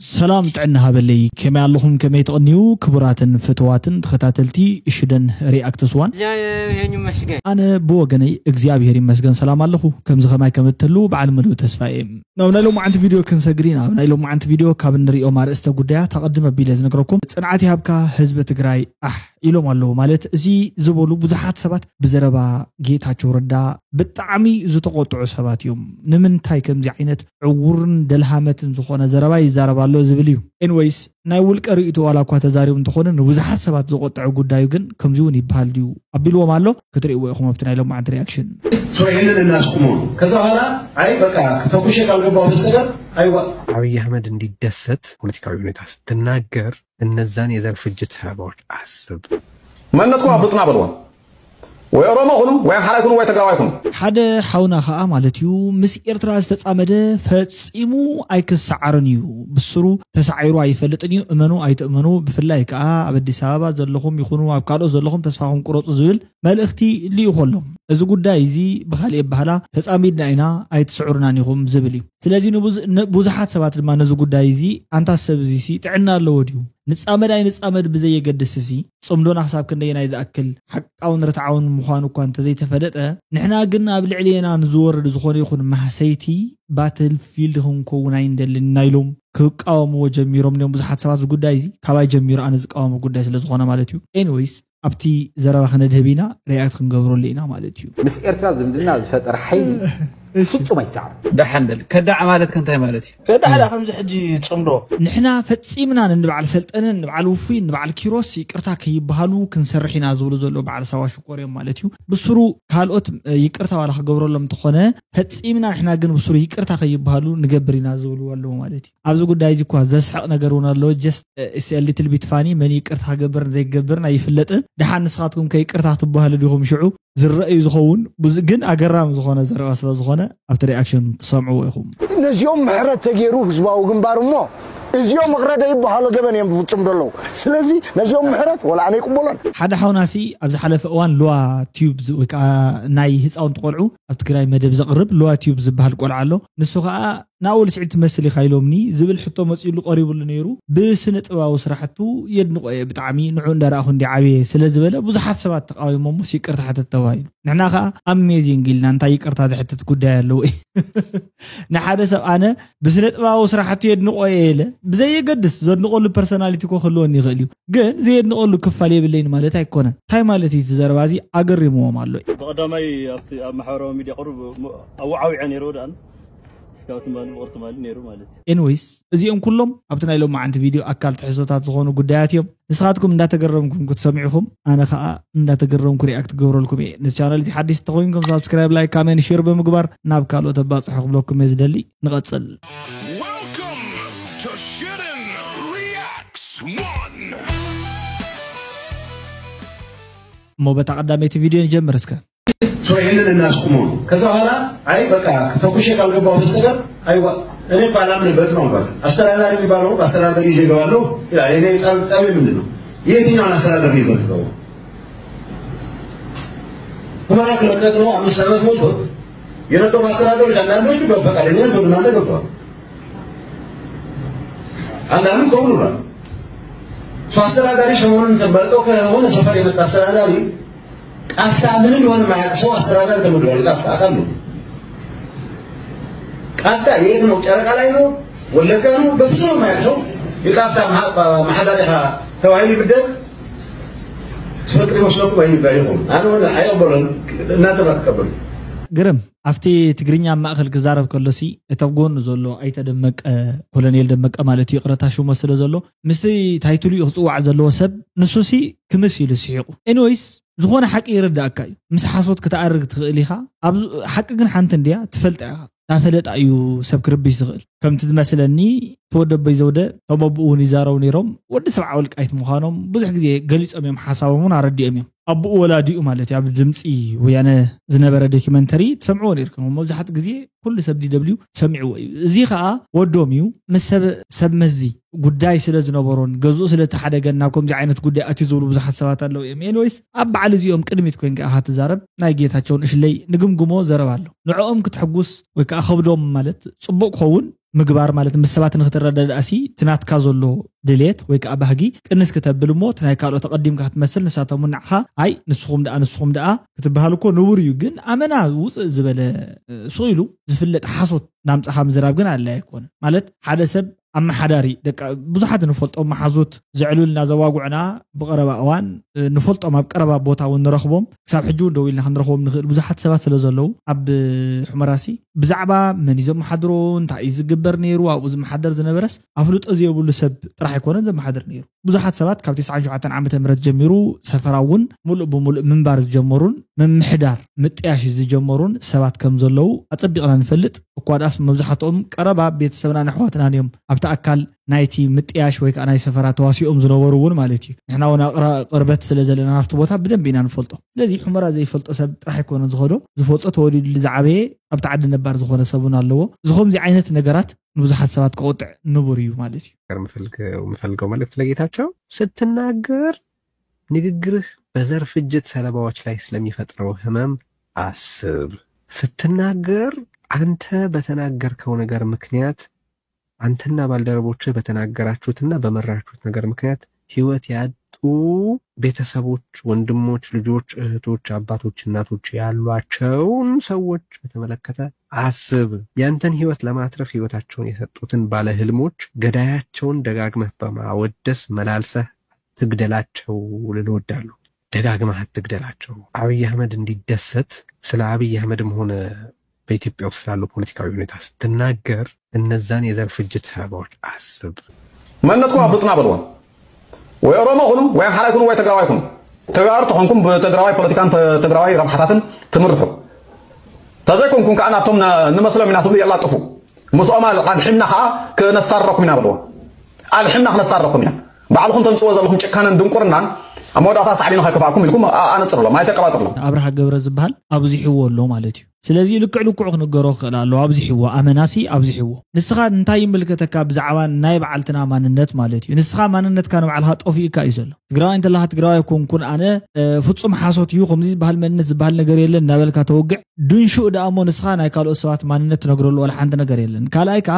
ሰላም ጥዕና ሃበለይ። ከመይ ኣለኹም? ከመይ ተቐንዩ? ክቡራትን ፍትዋትን ተኸታተልቲ ሽደን ሪኣክትስ ዋን። እግዚአብሔር ይመስገን። ኣነ ብወገነይ እግዚኣብሔር ይመስገን ሰላም ኣለኹ። ከምዚ ከማይ ከም እትህልዉ በዓል ምሉእ ተስፋ እየ። ናብ ናይ ሎማዓንቲ ቪድዮ ክንሰግር ኢና። ኣብ ናይ ሎማዓንቲ ቪድዮ ካብ እንሪኦም ኣርእስተ ጉዳያት ኣቐድም ኣቢለ ዝነግረኩም፣ ጽንዓት ይሃብካ ህዝቢ ትግራይ ኣሕ ኢሎም ኣለዉ። ማለት እዚ ዝበሉ ብዙሓት ሰባት ብዘረባ ጌታቸው ረዳ ብጣዕሚ ዝተቆጥዑ ሰባት እዮም። ንምንታይ ከምዚ ዓይነት ዕውርን ደልሃመትን ዝኾነ ዘረባ ይዛረብ ኣሎ ዝብል እዩ። ኤንወይስ ናይ ውልቀ ርእይቶ ዋላ እኳ ተዛሪቡ እንተኾነ ንብዙሓት ሰባት ዘቆጠዐ ጉዳዩ ግን ከምዚ እውን ይበሃል ድዩ ኣቢልዎም ኣሎ። ክትርእይዎ ኢኹም ኣብቲ ናይ ሎማዓንቲ ሪያክሽን። So ይህንን እናስቁመው ነው። ከዛ በኋላ አይ በቃ ከተኩሼ ካልገባሁ በስተቀር አይዋ አብይ አህመድ እንዲደሰት ፖለቲካዊ ሁኔታ ስትናገር እነዛን የዘር ፍጅት ሰለባዎች አስብ። መንነትኩም ኣፍልጡና በልዎም። ወይ ኦሮሞ ኩኑ ወይ ኣምሓራይ ኩኑ ወይ ትግራዋይ ኩኑ። ሓደ ሓውና ከዓ ማለት እዩ ምስ ኤርትራ ዝተፃመደ ፈፂሙ ኣይክሰዓርን እዩ። ብስሩ ተሳዒሩ ኣይፈልጥን እዩ። እመኑ ኣይትእመኑ፣ ብፍላይ ከዓ ኣብ ኣዲስ ኣበባ ዘለኹም ይኹኑ ኣብ ካልኦት ዘለኹም ተስፋኹም ቁረፁ ዝብል መልእኽቲ ልኢኹ ኣሎ። እዚ ጉዳይ እዚ ብኻሊእ ኣበሃህላ ተፃሚድና ኢና ኣይትስዕሩናን ኢኹም ዝብል እዩ። ስለዚ ንብዙ- ንብዙሓት ሰባት ድማ ነዚ ጉዳይ እዚ ኣንታ ሰብ እዚ ሲ ጥዕና ኣለዎ ድዩ? ንፃመድ ኣይንፃመድ ብዘየገድስ እዚ ፅምዶና ክሳብ ክንደየናይ ዝኣክል ሓቃውን ርትዓውን ምዃኑ እኳ እንተዘይተፈለጠ፣ ንሕና ግን ኣብ ልዕሌና ንዝወርድ ዝኾነ ይኹን ማህሰይቲ ባትል ፊልድ ክንከውን ኣይንደልን ኢና ኢሎም ክቃወምዎ ጀሚሮም እዮም ብዙሓት ሰባት። እዚ ጉዳይ እዚ ካባይ ጀሚሩ ኣነ ዝቃወሞ ጉዳይ ስለ ዝኾነ ማለት እዩ። ኤኒወይስ ኣብቲ ዘረባ ክነድህብ ኢና፣ ሪያክት ክንገብረሉ ኢና ማለት እዩ። ምስ ኤርትራ ዝምድና ዝፈጠረ ሓይሊ ፍጹም ኣይሰዓር። ደሓን በል ከዳዕ ማለት ከ እንታይ ማለት እዩ? ከዳዕ ዳ ከምዚ ሕጂ ጽምዶ ንሕና ፈጺምና ንንበዓል ሰልጠነ ንበዓል ውፉይ ንበዓል ኪሮስ ይቅርታ ከይበሃሉ ክንሰርሕ ኢና ዝብሉ ዘለዉ በዓል ሳዋ ሽኮር እዮም ማለት እዩ። ብስሩ ካልኦት እ፣ ይቅርታ ዋላ ክገብረሎም እንተኾነ ፈጺምና ንሕና ግን ብስሩ ይቅርታ ከይበሃሉ ንገብር ኢና ዝብሉ ኣለዉ ማለት እዩ። ኣብዚ ጉዳይ እዚ እኳ ዘስሕቕ ነገር እውን ኣለዎ። ጀስት ስ ሊትል ቢት ፋኒ መን ይቅርታ ክገብር ዘይገብርን ኣይፍለጥን። ደሓን ንስኻትኩም ከ ይቅርታ ክትበሃሉ ዲኹም ሽዑ ዝረአዩ ዝኸውን ብዙ ግን ኣገራሚ ዝኾነ ዘረባ ስለ ዝኾነ ኣብቲ ሪኣክሽን ትሰምዕዎ ኢኹም። ነዚኦም ምሕረት ተገይሩ ህዝባዊ ግንባር እሞ እዚኦም እቕረደ ይበሃሉ ገበን እዮም ዝፍጽሙ ዘለዉ። ስለዚ ነዚኦም ምሕረት ወላ ኣነ ይቅበሎን። ሓደ ሓውናሲ ኣብ ዝሓለፈ እዋን ሉዋ ቲዩብ ዝ- ወይ ከዓ ናይ ህፃውንቲ ቆልዑ ኣብ ትግራይ መደብ ዘቕርብ ሉዋ ቲዩብ ዝበሃል ቆልዓ ኣሎ። ንሱ ከዓ ናኡል ስዒድ ትመስል ኢኻ ኢሎምኒ ዝብል ሕቶ መፂሉ ቀሪቡሉ ነይሩ። ብስነ ጥበባዊ ስራሕቱ የድንቆ እየ ብጣዕሚ ንዑ እንዳረኣኹ እንዲ ዓብየ ስለ ዝበለ ብዙሓት ሰባት ተቃዊሞሞ ይቅርታ ሕተት ተባሂሉ። ንሕና ከዓ ኣሜዚንግ ኢልና እንታይ ይቅርታ ዝሕትት ጉዳይ ኣለዎ? ንሓደ ሰብ ኣነ ብስነ ጥበባዊ ስራሕቱ የድንቆ እየ ኢለ ብዘየገድስ ዘድንቆሉ ፐርሶናሊቲ እኮ ክህልወኒ ይኽእል እዩ፣ ግን ዘየድንቆሉ ክፋል የብለይን ማለት ኣይኮነን። እንታይ ማለት እዩ እቲ ዘረባ እዚ ኣገሪምዎም ኣሎ እዩ። ብቐዳማይ ኣብቲ ኣብ ማሕበራዊ ሚድያ ቅሩብ ኣወዓዊዐ ነይርዎ ደኣን እስካብ ትማሊ ብቕሪ ትማሊ ነይሩ ማለት እዩ። ኤንወይስ እዚኦም ኩሎም ኣብቲ ናይ ሎማዓንቲ ቪድዮ ኣካል ትሕዝቶታት ዝኾኑ ጉዳያት እዮም። ንስኻትኩም እንዳተገረምኩም ክትሰምዑኹም ኣነ ከዓ እንዳተገረምኩ ሪኣክት ክገብረልኩም እየ። ነዚ ቻነል እዚ ሓዲሽ እንተኾይንኩም ሳብስክራይብ፣ ላይክ፣ ካሜንት፣ ሼር ብምግባር ናብ ካልኦት ኣባፅሑ ክብለኩም እየ ዝደሊ። ንቐፅል። Welcome to Shitten Reacts One. እሞ በታ ቀዳመይቲ ቪድዮ ንጀምር እስከ። So ይህንን እናስቁመው ነው። ከዛ በኋላ አይ በቃ ከተኩሼ ካልገባሁ በስተቀር አይዋ እኔ ባላምን በት ነው በቃ አስተዳዳሪ የሚባለው አስተዳዳሪ ይዤ እገባለሁ ይላል። እኔ ጠብ ጠብ ምንድን ነው? የትኛውን አስተዳደር ነው ይዘው ትገቡ? ሁመራ ከለቀቅ ነው አምስት ዓመት ሞልቶት የረቀቁ አስተዳደሮች አንዳንዶቹ በፈቃደኝነት ወደ እናንተ ገብተዋል። አንዳንዱ ከሁሉ ጋር እሱ አስተዳዳሪ ሰሞኑን ተመርጠው ከሆነ ሰፈር የመጣ አስተዳዳሪ ቃፍታ ምን እንደሆነ የማያውቅ ሰው አስተዳዳሪ ተመድቧል። ቃፍታ አውቃለሁ። ቃፍታ የት ነው? ጨረቃ ላይ ነው? ወለጋ ነው? በፍጹም የማያውቅ ሰው የቃፍታ ማሐዳሪኻ ተባሂሉ ይብደል ትፈጥር ይመስለኩም? አይባይሆን አነ ሆነ አይቀበለን እናንተ ባትቀበሉ ግርም ኣብቲ ትግርኛ ማእኸል ክዛረብ ከሎሲ እቲ ኣብ ጎኑ ዘሎ ኣይተ ደመቀ ኮሎኔል ደመቀ ማለት እዩ ይቕረታ ሽሞ ስለ ዘሎ ምስቲ ታይትሉ እዩ ክፅዋዕ ዘለዎ ሰብ ንሱሲ ክምስ ኢሉ ስሒቑ። ኤኒወይስ ዝኾነ ሓቂ ይርዳእካ እዩ። ምስ ሓሶት ክትኣርግ ትኽእል ኢኻ። ኣብ ሓቂ ግን ሓንቲ እንድያ ትፈልጣ ኢኻ። እታ ፈለጣ እዩ ሰብ ክርብሽ ዝኽእል። ከምቲ ዝመስለኒ ተወደቦይ ዘውደ ተመብኡ እውን ይዛረቡ ነይሮም። ወዲ ሰብዓ ወልቃይት ምዃኖም ብዙሕ ግዜ ገሊጾም እዮም፣ ሓሳቦም እውን ኣረዲኦም እዮም። ኣቦኡ ወላዲኡ ማለት እዩ። ኣብ ድምፂ ወያነ ዝነበረ ዶኪመንተሪ ትሰምዕዎ ነርኩም። መብዛሕትኡ ግዜ ኩሉ ሰብ ዲ ደብሊው ሰሚዕዎ እዩ። እዚ ከዓ ወዶም እዩ ምስ ሰብ ሰብ መዚ ጉዳይ ስለ ዝነበሮን ገዝኡ ስለ ተሓደገን ናብ ከምዚ ዓይነት ጉዳይ ኣትዩ ዝብሉ ብዙሓት ሰባት ኣለዉ እዮም። ኤኒወይስ ኣብ በዓል እዚኦም ቅድሚት ኮይንካ ኢኻ ትዛረብ። ናይ ጌታቸውን እሽለይ ንግምግሞ ዘረባ ኣሎ። ንዕኦም ክትሕጉስ ወይ ከዓ ከብዶም ማለት ፅቡቅ ክኸውን ምግባር ማለት ምስ ሰባት ንክትረዳዳእሲ እቲ ናትካ ዘሎ ድሌት ወይ ከዓ ባህጊ ቅንስ ክተብል እሞ እቲ ናይ ካልኦት ኣቐዲምካ ክትመስል ንሳቶም እውን ንዓኻ ኣይ ንስኹም ደኣ ንስኹም ደኣ ክትበሃል እኮ ንቡር እዩ። ግን ኣመና ውፅእ ዝበለ እ፣ ስቕ ኢሉ ዝፍለጥ ሓሶት ናምፃኻ ምዝራብ ግን ኣድላይ ኣይኮነ። ማለት ሓደ ሰብ ኣመሓዳሪ ደቂ ብዙሓት ንፈልጦም መሓዙት ዘዕሉልና ዘዋጉዕና ብቐረባ እዋን እ፣ ንፈልጦም ኣብ ቀረባ ቦታ እውን ንረኽቦም ክሳብ ሕጂ እውን ደው ኢልና ክንረኽቦም ንኽእል ብዙሓት ሰባት ስለ ዘለዉ ኣብ ሑመራሲ ብዛዕባ መን እዩ ዘመሓድሮ እንታይ እዩ ዝግበር ነይሩ ኣብኡ ዝመሓደር ዝነበረስ ኣፍልጦ ዘየብሉ ሰብ ጥራሕ ኣይኮነን ዘመሓድር ነይሩ። ብዙሓት ሰባት ካብ ተስዓን ሸውዓተን ዓመተ ምህረት ጀሚሩ ሰፈራ እውን ሙሉእ ብሙሉእ ምንባር ዝጀመሩን ምምሕዳር ምጥያሽ ዝጀመሩን ሰባት ከም ዘለዉ ኣጸቢቕና ንፈልጥ። እኳ ደኣስ መብዛሕትኦም ቀረባ ቤተሰብናን ኣሕዋትናን እዮም ኣብቲ ኣካል ናይቲ ምጥያሽ ወይ ከዓ ናይ ሰፈራ ተዋሲኦም ዝነበሩ እውን ማለት እዩ። ንሕና እውን ኣቕራ- ቅርበት ስለ ዘለና ናብቲ ቦታ ብደንብ ኢና ንፈልጦ። ስለዚ ሑመራ ዘይፈልጦ ሰብ ጥራሕ ኣይኮነን ዝኸዶ፣ ዝፈልጦ ተወሊዱሉ ዝዓበየ ኣብቲ ዓዲ ነባር ዝኾነ ሰብ እውን ኣለዎ። እዚ ከምዚ ዓይነት ነገራት ንብዙሓት ሰባት ክቆጥዕ ንቡር እዩ ማለት እዩ። ምፈልገው ማለት ለጌታቸው ስትናገር ንግግርህ በዘር ፍጅት ሰለባዎች ላይ ስለሚፈጥረው ህመም አስብ። ስትናገር አንተ በተናገርከው ነገር ምክንያት አንተና ባልደረቦችህ በተናገራችሁትና በመራችሁት ነገር ምክንያት ህይወት ያጡ ቤተሰቦች፣ ወንድሞች፣ ልጆች፣ እህቶች፣ አባቶች፣ እናቶች ያሏቸውን ሰዎች በተመለከተ አስብ። ያንተን ህይወት ለማትረፍ ህይወታቸውን የሰጡትን ባለህልሞች ገዳያቸውን ደጋግመህ በማወደስ መላልሰህ ትግደላቸው ልል እወዳለሁ። ደጋግመህ አትግደላቸው። አብይ አህመድ እንዲደሰት ስለ አብይ አህመድም ሆነ በኢትዮጵያ ውስጥ ስላለው ፖለቲካዊ ሁኔታ ስትናገር እነዛን የዘር ፍጅት ሰለባዎች አስብ። መንነትኩም ኣፍልጡና በልዎም። ወይ ኦሮሞ ኩኑ ወይ ኣምሓራይ ኩኑ ወይ ትግራዋይ ኩኑ። ተጋሩ ተኾንኩም ብትግራዋይ ፖለቲካን ትግራዋይ ረብሓታትን ትምርሑ። ተዘይኮንኩም ከዓ ናብቶም ንመስሎም ኢና ትብሉ የላጥፉ። ምስኦም ኣልሒምና ከዓ ክነስታርረኩም ኢና በልዎም። ኣልሒምና ክነስታርረኩም ኢና። ባዕልኹም ተምፅዎ ዘለኹም ጭካነን ድንቁርናን ኣብ መወዳእታ ሳዕቤኑ ከይከፍኣኩም ኢልኩም ኣነፅርሎም፣ ኣይተቀባጥርሎም። ኣብርሃ ገብረ ዝበሃል ኣብዚሕዎ ኣሎ ማለት እዩ። ስለዚ ልክዕ ልክዑ ክንገሮ ክኽእል ኣለዎ። ኣብዚሕዎ፣ ኣመናሲ ኣብዚሕዎ። ንስኻ እንታይ ይምልከተካ ብዛዕባ ናይ በዓልትና ማንነት ማለት እዩ። ንስኻ ማንነትካ ንባዕልኻ ጠፊእካ እዩ ዘሎ። ትግራዋይ እንተለኻ ትግራዋይ ኣይኮንኩን ኣነ እ፣ ፍጹም ሓሶት እዩ፣ ከምዚ ዝበሃል መንነት ዝበሃል ነገር የለን እናበልካ ተወግዕ። ድንሹእ ደኣ እሞ ንስኻ ናይ ካልኦት ሰባት ማንነት ትነግረሉ ዋላ ሓንቲ ነገር የለን። ካልኣይ ከዓ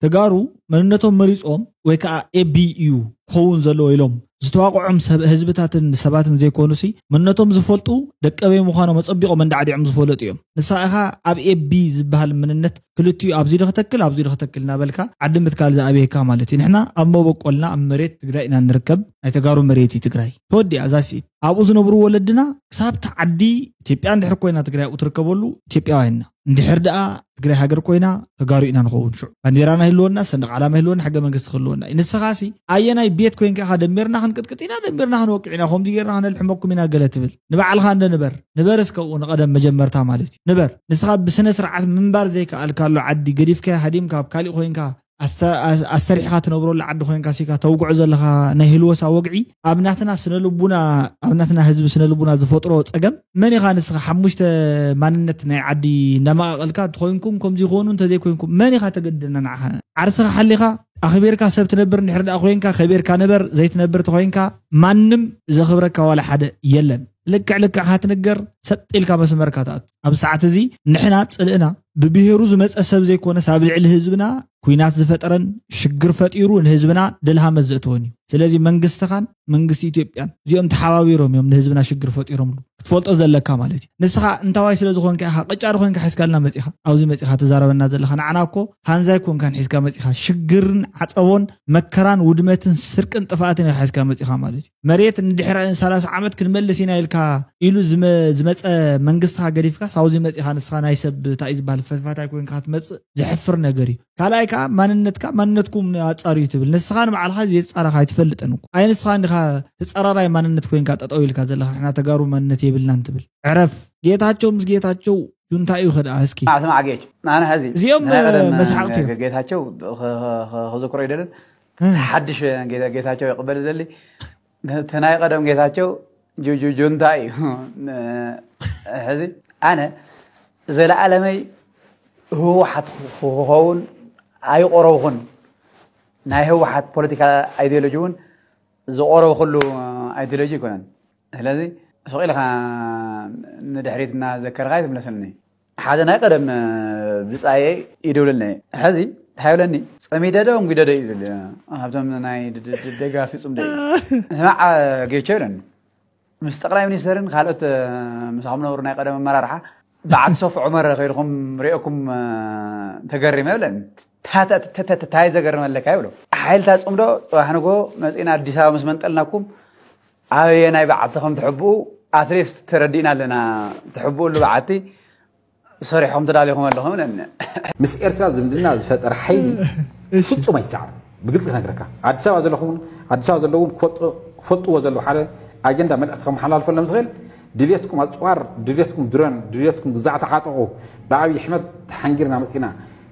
ተጋሩ መንነቶም መሪጾም ወይ ከዓ ኤቢ እዩ ክኸውን ዘለዎ ኢሎም ዝተዋቕዖም ሰብ ህዝብታትን ሰባትን ዘይኮኑሲ መንነቶም ዝፈልጡ ደቀበይ ምዃኖም ኣጸቢቖም እንዳዕዲዖም ዝፈለጡ እዮም። ንስኻ ኢኻ ኣብ ኤቢ ዝበሃል መንነት ክልቲኡ ኣብዚ ዶ ክተክል ኣብዚ ዶ ክተክል እናበልካ ዓዲ ምትካል ዝኣብየካ ማለት እዩ። ንሕና ኣብ መበቆልና ኣብ መሬት ትግራይ ኢና ንርከብ፣ ናይ ተጋሩ መሬት እዩ ትግራይ ተወዲኣ እዛ ስኢት። ኣብኡ ዝነብሩ ወለድና ክሳብቲ ዓዲ ኢትዮጵያ እንድሕር ኮይና ትግራይ ኣብኡ ትርከበሉ ኢትዮጵያውያንና እንድሕር ደኣ ትግራይ ሃገር ኮይና ተጋሩ ኢና ንኸውን። ሽዑ ባንዴራና ይህልወና፣ ሰንደቅ ዓላማ ይህልወና፣ ሕገ መንግስቲ ክህልወና እዩ። ንስኻሲ ኣየናይ ቤት ኮይንካ ኢኻ ደሚርና ክንቅጥቅጥ ኢና፣ ደሚርና ክንወቅዕ ኢና፣ ከምዚ ጌርና ከነልሕመኩም ኢና ገለ ትብል? ንባዕልኻ እንደ ንበር ንበር እስከ ኣብኡ ንቐደም መጀመርታ ማለት እዩ ንበር። ንስኻ ብስነ ስርዓት ምንባር ዘይከኣልካሉ ዓዲ ገዲፍካዮ ሃዲምካ ኣብ ካሊእ ኮይንካ ኣስተ- ኣስ- ኣስተሪሕኻ ትነብረሉ ዓዲ ኮይንካ ሲካ ተውግዖ ዘለኻ ናይ ህልወሳ ወግዒ ኣብ ናትና ስነ ልቡና ኣብ ናትና ህዝቢ ስነ ልቡና ዝፈጥሮ ፀገም መን ኢኻ ንስኻ ሓሙሽተ ማንነት ናይ ዓዲ እንዳመቃቀልካ እንተኮይንኩም ከምዚ ይኮኑ እንተዘይኮይንኩም መን ኢኻ ተገድደና ንዓኻ ዓርስኻ ሓሊኻ ኣኽቢርካ ሰብ ትነብር እንድሕር ደኣ ኮይንካ ከቢርካ ንበር ዘይትነብር ተኮይንካ ማንም ዘኽብረካ ዋላ ሓደ የለን ልክዕ ልክዕኻ ትንገር ሰጥ ኢልካ መስመርካ ትኣቱ ኣብዚ ሰዓት እዚ ንሕና ፅልእና ብብሄሩ ዝመፀ ሰብ ዘይኮነስ ኣብ ልዕሊ ህዝብና ኩናት ዝፈጠረን ሽግር ፈጢሩ ንህዝብና ደልሃመት ዘእተወን እዩ። ስለዚ መንግስትኻን መንግስቲ ኢትዮጵያን እዚኦም ተሓባቢሮም እዮም ንህዝብና ሽግር ፈጢሮምሉ ክትፈልጦ ዘለካ ማለት እዩ። ንስኻ እንታዋይ ስለ ዝኾንካ ኢኻ ቅጫ ዶ ኮይንካ ሒዝካልና መፂኻ ኣብዚ መፂኻ ትዛረበና ዘለኻ ንዓና እኮ ሃንዛይ ኮንካን ሒዝካ መፂኻ ሽግርን ዓፀቦን መከራን ውድመትን ስርቅን ጥፍኣትን ኢኻ ሒዝካ መፂኻ ማለት እዩ። መሬት ንድሕሪ ሰላሳ ዓመት ክንመልስ ኢና ኢልካ ኢሉ ዝመ- ዝመፀ መንግስትኻ ገዲፍካ ሳውዚ መፂኻ ንስኻ ናይ ሰብ እንታይ እዩ ዝበሃል ፈትፋታይ ኮይንካ ክትመፅእ ዘሕፍር ነገር እዩ። ካልኣይ ከዓ ማንነትካ ማንነትኩም ኣፃርዩ ትብል ንስኻ ንባዕልኻ ዘየፃረኻ ኣይትፈልጥን እኮ ኣይ ንስኻ እንዲኻ ተፃራራይ ማንነት ኮይንካ ጠጠው ኢልካ ዘለኻ ንሕና ተጋሩ ማንነት የብልናን ትብል ዕረፍ ጌታቸው ምስ ጌታቸው ጁንታ እዩ ከደኣ እስኪ ስማዕ ስማዕ ጌች ኣነ ሕዚ እዚኦም ናይ ቀደም መስሓቕቲ እዮም። ጌታቸው ክዝክሮ ይደልን ሓድሽ ጌታቸው ይቕበል ዘሊ እቲ ናይ ቀደም ጌታቸው ጁንታ እዩ ሕዚ ኣነ ዘለኣለመይ ህወሓት ክኸውን ኣይቆረብኹን ናይ ህወሓት ፖለቲካ ኣይዲዮሎጂ እውን ዝቆረብኩሉ ኣይዲዮሎጂ ኣይኮነን ስለዚ ስቕ ኢልካ ንድሕሪት እናዘከርካ ይትምለሰልኒ ሓደ ናይ ቀደም ብፃየ ይደውለልና ሕዚ እንታይ ይብለኒ? ጸሚደ ዶ እንጉደ ዶ ይብል። ካብቶም ናይ ድ- ድ- ድ- ደጋ ፍጹም ዶ ይብል። ስማዕ ጌቾ ይብለኒ። ምስ ጠቕላይ ሚኒስተርን ካልኦት ምሳኹም ነብሩ ናይ ቀደም ኣመራርሓ በዓል ሶፍ ዑመር ከይድኩም ሪኦኩም ተገሪመ ይብለኒ። ታይ ዘገርመለካ ይብሎ። ሓይልታት ጽምዶ ጽባሕ ንጎ መጺና ኣዲስ ኣበባ ምስ መንጠልናኩም ኣበየናይ በዓቲ ከም ትሕብኡ ኣትሊስት ተረዲእና ኣለና። ትሕብኡሉ በዓቲ ሰሪሕኹም ተዳሊኹም ኣለኹም እለኒ። ምስ ኤርትራ ዝምድና ዝፈጠረ ሓይሊ ፍጹም ኣይሰዓር። ብግልፂ ክነግረካ፣ ኣዲስ ኣበባ ዘለኹም፣ ኣዲስ ኣበባ ዘለውን ክፈልጥዎ ዘለዉ ሓደ ኣጀንዳ መልእክቲ ከመሓላልፈሎም ዝኽእል፣ ድልየትኩም ኣፅዋር፣ ድልየትኩም ድሮን፣ ድልየትኩም ግዛዕ ተዓጠቑ፣ ብኣብይ ኣሕመድ ተሓንጊርና መፂና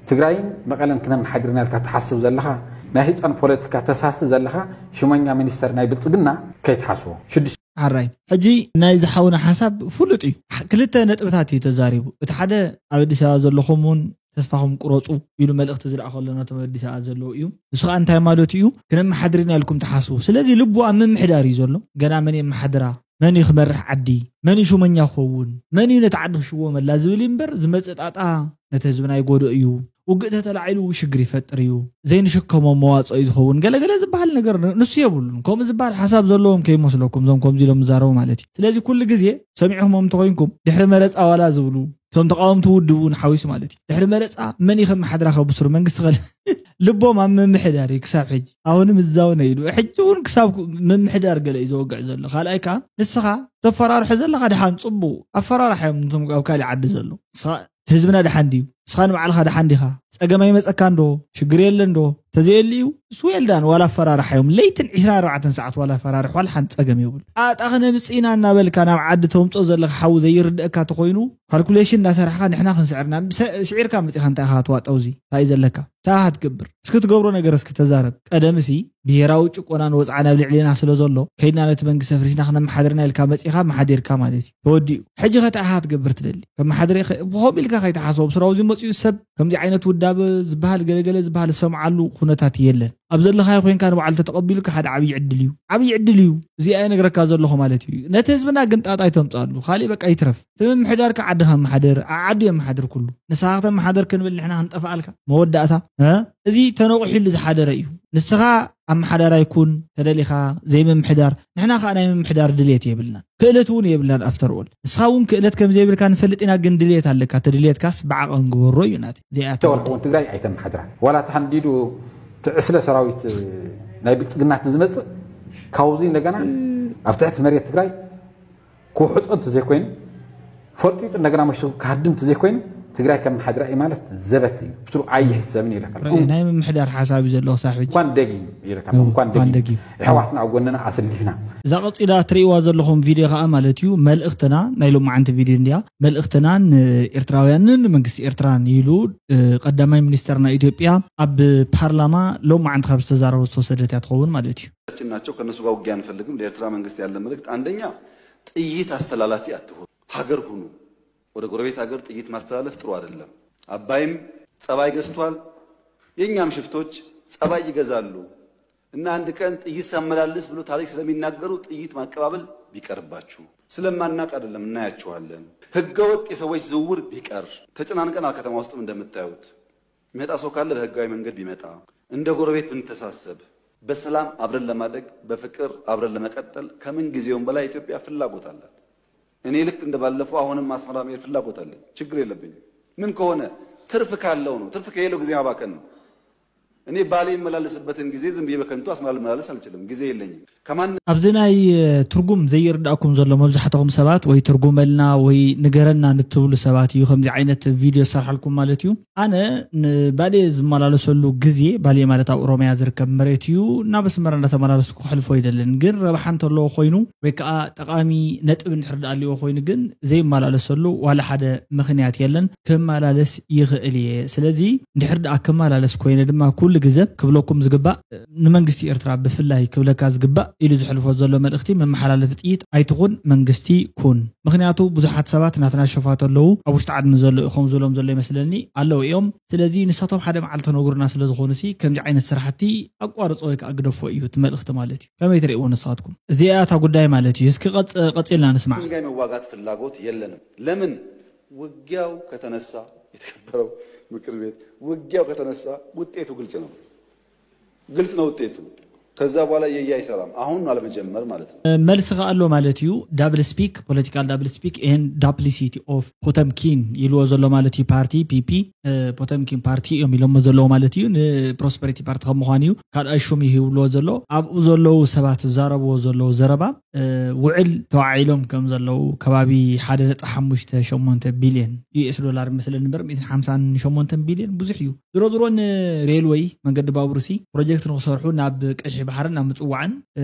ትግራይን መቐለን ክነመሓድርና ኢልካ ትሓስብ ዘለኻ፣ ናይ ህፃን ፖለቲካ ተሳሲ ዘለኻ ሽመኛ ሚኒስተር ናይ ብልፅግና ከይትሓስቦ። ሽዱሽተ። ሓራይ ሕጂ ናይ ዝሓውና ሓሳብ ፍሉጥ እዩ። ክልተ ነጥብታት እዩ ተዛሪቡ። እቲ ሓደ ኣብ ኣዲስ ኣበባ ዘለኹም እውን ተስፋኹም ቁረፁ ኢሉ መልእኽቲ ዝለኣኸሎ ነቶም ኣዲስ ኣበባ ዘለዉ እዩ። ንሱ ከዓ እንታይ ማለቱ እዩ? ክነመሓድር ኢና ኢልኩም ትሓስቡ። ስለዚ ልቡ ኣብ ምምሕዳር እዩ ዘሎ። ገና መን የመሓድራ? መን እዩ ክመርሕ ዓዲ? መን እዩ ሹመኛ ክኸውን? መን እዩ ነቲ ዓዲ ክሽወመላ ዝብል እዩ እምበር ዝመፅእ ጣጣ ነቲ ህዝብና ይጎድእ እዩ። ውግእ ተተላዒሉ ሽግር ይፈጥር እዩ። ዘይንሽከሞ መዋፅኦ እዩ ዝኸውን። ገለገለ ዝበሃል ነገር ንሱ የብሉን። ከምኡ ዝበሃል ሓሳብ ዘለዎም ከይመስለኩም እዞም ከምዚ ኢሎም ዝዛረቡ ማለት እዩ። ስለዚ ኩሉ ግዜ ሰሚዕኹሞም እንተኮይንኩም ድሕሪ መረፃ ዋላ ዝብሉ እቶም ተቃወምቲ ውድብ እውን ሓዊሱ ማለት እዩ። ድሕሪ መረፃ መን እዩ ከመሓድራ ከብስሩ መንግስቲ ከለ ልቦም ኣብ ምምሕዳር እዩ ክሳብ ሕጂ። ኣሁንም እዛው ነው ኢሉ ሕጂ እውን ክሳብ ምምሕዳር ገለ እዩ ዘወግዕ ዘሎ። ካልኣይ ከዓ ንስኻ ተፈራርሖ ዘለኻ ድሓን ፅቡቅ ኣፈራርሓ እዮም እቶም ኣብ ካሊእ ዓዲ ዘሎ። ንስኻ እቲ ህዝብና ድሓን ድዩ? ንስኻ ንባዕልኻ ድሓን ዲኻ? ፀገም ኣይመፀካ እንዶ? ሽግር የለ እንዶ? ተዘየሉ እዩ እሱ የልዳን ዋላ ኣፈራርሓ እዮም። ለይትን ዕስራን ኣርባዕተን ሰዓት ዋላ ኣፈራርሕ ዋላ ሓንቲ ፀገም የብሉ። ኣጣ ክነምፅኢና እናበልካ ናብ ዓዲ ተምፅኦ ዘለካ ሓዊ ዘይርድእካ ተኮይኑ ካልኩሌሽን እናሰራሕካ ንሕና ክንስዕርና ስዒርካ መፂኻ እንታይ ኢኻ ትዋጠው? እዚ እንታይ እዩ ዘለካ? እንታይ ኢኻ ትገብር? እስኪ ትገብሮ ነገር እስኪ ተዛረብ። ቀደምሲ ብሄራዊ ጭቆና ንወፅዓ ናብ ልዕሌና ስለ ዘሎ ከይድና ነቲ መንግስቲ ኣፍሪስና ክነመሓድርና ኢልካ መፂኻ መሓዲርካ ማለት እዩ። ተወዲኡ። ሕጂ ከ እንታይ ኢኻ ክትገብር ትደሊ? ከመሓድር ኢኸ- ብኸምኡ ኢልካ ከይትሓስቦ ብስራው እዚ መፅኡ ሰብ ከምዚ ዓይነት ውዳበ ዝበሃል ገለገለ ዝበሃል ዝሰምዓሉ ኩነታት የለን። ኣብ ዘለኻዮ ኮይንካ ንባዕሉ ተተቐቢሉካ ሓደ ዓብዪ ዕድል እዩ። ዓብዪ ዕድል እዩ። እዚኣ ይነግረካ ዘለኹ ማለት እዩ። ነቲ ህዝብና ግን ጣጣ ይተምፅኣሉ። ካሊእ በቃ ይትረፍ። እቲ ምምሕዳርካ ዓድኻ መሓድር፣ ዓ- ዓዱ የመሓድር ኩሉ። ንስኻ ከተመሓደር ክንብል ንሕና ክንጠፍኣልካ። መወዳእታ እ? እዚ ተነቑሒሉ ዝሓደረ እዩ። ንስኻ ኣመሓዳራይ ኩን ተደሊኻ ዘይምምሕዳር፣ ንሕና ከዓ ናይ ምምሕዳር ድልየት የብልናን። ክእለት እውን የብልናን ኣፍተር ኦል። ንስኻ እውን ክእለት ከም ዘይብልካ ንፈልጥ ኢና፣ ግን ድልየት ኣለካ። እቲ ድልየትካስ ብዓቐን ግበሮ እዩ ናተይ። እዚኣ እያ ተወርቁ እውን ትግርኛ። ትግራይ ኣይተመሓድራን። ዋላ ተሓንዲዱ ትዕስለ ሰራዊት ናይ ብልፅግና ዝመፅእ ካብዚ እንደገና ኣብ ትሕቲ መሬት ትግራይ ክውሕጦ እንተዘይኮይኑ ፈርጢጡ እንደገና መሽቱ ክሃድም እንተዘይኮይኑ ትግራይ ከም ሓድራ እዩ ማለት ዘበት እዩ። ብትሩ ኣይሕሰብን እዩ ኢለካ። ርእ ናይ ምምሕዳር ሓሳብ እዩ ዘለዎ ሳብ ሕጂ። እንኳን ደጊም ኢለካ። እንኳን እንኳን ደጊም ደጊም። ኣሕዋትና ኣብ ጎንና ኣሰሊፍና። እዛ ቀፂላ ትርእይዋ ዘለኹም ቪድዮ ከዓ ማለት እዩ መልእኽትና ናይ ሎማዓንቲ ቪድዮ እንድያ። መልእኽትና ንኤርትራውያንን ንመንግስቲ ኤርትራን ኢሉ እ፣ ቀዳማይ ሚኒስተር ናይ ኢትዮጵያ ኣብ ፓርላማ ሎማዓንቲ ካብ ዝተዛረቦ ዝተወሰደት እያ ትኸውን ማለት እዩ። ናቸው። ከእነሱ ጋር ውጊያ አንፈልግም። ለኤርትራ መንግስት ያለ መልእክት አንደኛ ጥይት አስተላላፊ አትሁኑ፣ ሀገር ሁኑ። ወደ ጎረቤት ሀገር ጥይት ማስተላለፍ ጥሩ አይደለም። አባይም ጸባይ ገዝቷል። የኛም ሽፍቶች ጸባይ ይገዛሉ እና አንድ ቀን ጥይት ሳመላልስ ብሎ ታሪክ ስለሚናገሩ ጥይት ማቀባበል ቢቀርባችሁ። ስለማናቅ አይደለም፣ እናያችኋለን። ህገወጥ የሰዎች ዝውውር ቢቀር። ተጨናንቀናል። ከተማ ውስጥም እንደምታዩት የሚመጣ ሰው ካለ በህጋዊ መንገድ ቢመጣ፣ እንደ ጎረቤት ብንተሳሰብ፣ በሰላም አብረን ለማደግ፣ በፍቅር አብረን ለመቀጠል ከምን ጊዜውም በላይ ኢትዮጵያ ፍላጎት አላት። እኔ ልክ እንደባለፈው አሁንም አስመራ መሄድ ፍላጎት አለኝ። ችግር የለብኝም። ምን ከሆነ ትርፍ ካለው ነው። ትርፍ ከሌለው ጊዜ ማባከን ነው። እኔ ባሌ የምመላለስበትን ጊዜ ዝም ብዬ በከንቱ አስመራ ልመላለስ አልችልም። ጊዜ የለኝም። ከማን ኣብዚ ናይ እ፣ ትርጉም ዘይርዳእኩም ዘሎ መብዛሕትኹም ሰባት ወይ ትርጉመልና ወይ ንገረና ንትብሉ ሰባት እዩ ከምዚ ዓይነት ቪድዮ ዝሰርሓልኩም ማለት እዩ። ኣነ ንባሌ ዝመላለሰሉ ግዜ፣ ባሌ ማለት ኣብ ኦሮሚያ ዝርከብ መሬት እዩ፣ ናብ ኣስመራ እንዳተመላለስኩ ክሕልፎ ይደልን። ግን ረብሓ እንተለዎ ኮይኑ ወይ ከዓ ጠቓሚ ነጥብ እንድሕር ደኣ ኣለዎ ኮይኑ ግን ዘይመላለሰሉ ዋላ ሓደ ምኽንያት የለን። ክመላለስ ይኽእል እየ። ስለዚ እንድሕር ደኣ ክመላለስ ኮይነ ድማ ኩሉ ግዘ ክብለኩም ዝግባእ ንመንግስቲ ኤርትራ ብፍላይ ክብለካ ዝግባእ ኢሉ ዝሕልፎ ዘሎ መልእኽቲ መመሓላለፊ ጥይት ኣይትኹን መንግስቲ ኩን። ምኽንያቱ ብዙሓት ሰባት ናትና ሸፋት ኣለዉ ኣብ ውሽጢ ዓዲ ንዘሎ ኢኹም ዝብሎም ዘሎ ይመስለኒ ኣለዉ እዮም። ስለዚ ንሳቶም ሓደ መዓልቲ ክነግሩና ስለ ዝኾኑሲ ከምዚ ዓይነት ስራሕቲ ኣቋርጾ ወይ ከዓ ግደፎ እዩ እቲ መልእኽቲ ማለት እዩ። ከመይ ትርእይዎ ንስኻትኩም? እዚኣ እታ ጉዳይ ማለት እዩ። እስኪ ቀጽ- ቀጺልና ንስማዕ። ድንጋይ መዋጋት ፍላጎት የለንም። ለምን ውጊያው ከተነሳ የተከበረው ምክር ቤት ውጊያው ከተነሳ ውጤቱ ግልጽ ነው። ግልጽ ነው ውጤቱ። ከዛ በኋላ የየ አይሰራም። አሁን አለመጀመር ማለት ነው። መልስ ከኣሎ ማለት እዩ። ዳብል ስፒክ፣ ፖለቲካል ዳብል ስፒክ and duplicity of ፖተምኪን ይልዎ ዘሎ ማለት እዩ። ፓርቲ ፒፒ ፖተምኪን ፓርቲ እዮም ኢሎሞ ዘለዎ ማለት እዩ። ንፕሮስፐሪቲ ፓርቲ ከም ምዃኑ እዩ ካልኣይ ሹም ይህብልዎ ዘሎ። ኣብኡ ዘለዉ ሰባት ዝዛረብዎ ዘለዉ ዘረባ ውዕል ተዋዒሎም ከም ዘለዉ ከባቢ ሓደ ነጥቢ ሓሙሽተ ሸሞንተ ቢልዮን ዩኤስ ዶላር መስለኒ እምበር፣ ሚእትን ሓምሳን ሸሞንተን ቢልዮን ብዙሕ እዩ። ዝሮ ዝሮ ንሬልወይ መንገዲ ባቡርሲ ፕሮጀክት ንክሰርሑ ናብ ቀይሕ ባሕርን ናብ ምፅዋዕን